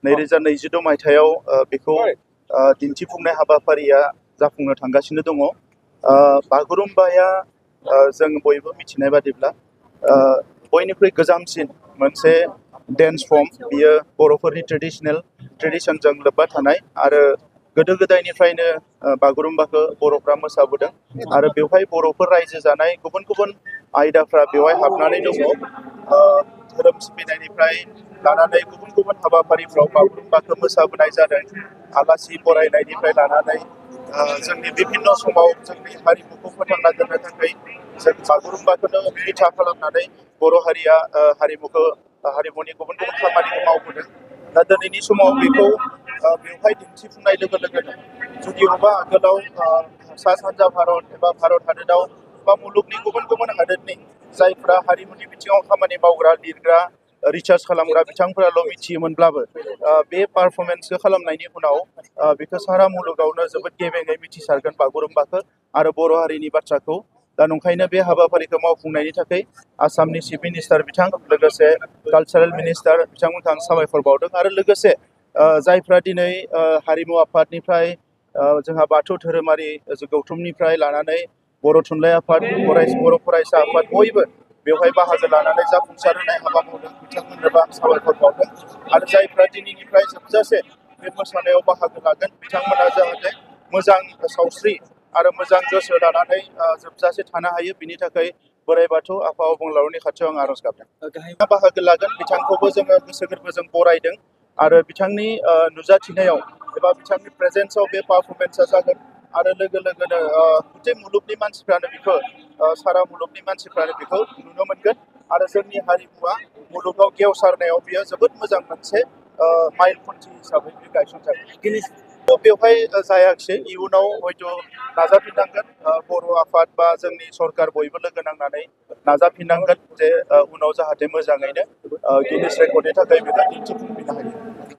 2022 मायथाइयाव बेखौ दिन्थिफुंनाय हाबाफारिया जाफुंनो थांगासिनो दङ। बागुरुम्बाया जों बयबो मिथिनाय बादिब्ला बयनिख्रुइ गोजामसिन मोनसे डेन्स फर्म, बियो बर'फोरनि ट्रेडिशनजों लोब्बा थानाय आरो गोदो गोदायनिफ्रायनो बागुरुम्बाखौ बर'फ्रा मोसाबोदों आरो बेवहाय बर'फोर रायजो जानाय गुबुन गुबुन आयदाफ्रा बेवहाय हाबनानै दङ। धोरोम सिबिनायनिफ्राय लानानै गुबुन गुबुन हाबाफारिफ्राव बागुरुम्बाखौ मोसाबोनाय जादों। आलासि बरायनायनिफ्राय लानानै जोंनि बिभिन्न समाव जोंनि हारिमुखौ फोथांना दोननो थाखाय जों बागुरुम्बाखौनो बिथा खालामनानै बर' हारिया हारिमुनि गुबुन गुबुन खामानिखौ मावबोदों। दा दिनैनि समाव बेखौ बेवहाय दिन्थिफुंनाय लोगो लोगोनो जुदिअबा आगोलाव सा सानजा भारत एबा भारत हादोराव बा मुलुगनि गुबुन गुबुन हादोरनि जायफ्रा हारिमुनि बिथिङाव खामानि मावग्रा, लिरग्रा, रिसार्च खालामग्रा बिथांफोराल' मिथियोमोनब्लाबो बे पारफरमेन्सखौ खालामनायनि उनाव बेखौ सारा मुलुगावनो जोबोद गेबेङै मिथिसारगोन बागुरुम्बाखौ आरो बर' हारिनि बाथ्राखौ। दा नंखायनो बे हाबाफारिखौ मावफुंनायनि थाखाय आसामनि चिफ मिनिस्टार बिथां, लोगोसे कालचारेल मिनिस्टार बिथांमोनखौ आं साबायखर बावदों आरो लोगोसे जायफ्रा दिनै हारिमु आफादनिफ्राय जोंहा बाथौ धोरोमारि गौथुमनिफ्राय लानानै बर' थुनलाइ आफाद, बर' फरायसा आफाद बयबो बेवहाय बाहागो लानानै जाफुंसार होनाय हाबा मावदों, बिथांमोननोबो आं साबायखर बावदों आरो जायफ्रा दिनैनिफ्राय जोबजासे बे मोसानायाव बाहागो लागोन बिथांमोना जाहाथे मोजां सावस्रि आरो मोजां गोसो लानानै जोबजासे थानो हायो, बिनि थाखाय बोराइ बाथौ आफा अबंलावरिनि खाथियाव आं आर'ज गाबदों। बाहागो लागोन बिथांखौबो जोङो गोसो गोरबोजों बरायदों आरो बिथांनि नुजाथिनायाव एबा बिथांनि प्रेजेन्सआव बे पारफरमेन्सआ जागोन आरो लोगो लोगोनो गुबुन मुलुगनि मानसिफ्रानो बेखौ सारा मुलुगनि मानसिफ्रानो बेखौ नुनो मोनगोन आरो जोंनि हारिमुवा मुलुगाव गेवसारनायाव बियो जोबोद मोजां मोनसे माइलखुन्थि हिसाबै बे गायसनजागोन। बेवहाय जायाखिसै, इयुनाव हयथ' नाजाफिननांगोन। बर' आफाद बा जोंनि सरकार बयबो लोगो नांनानै नाजाफिननांगोन जे उनाव जाहाथे मोजाङैनो गिनिस रेकर्डनि थाखाय बेखौ दिन्थिफुंफिननो हायो।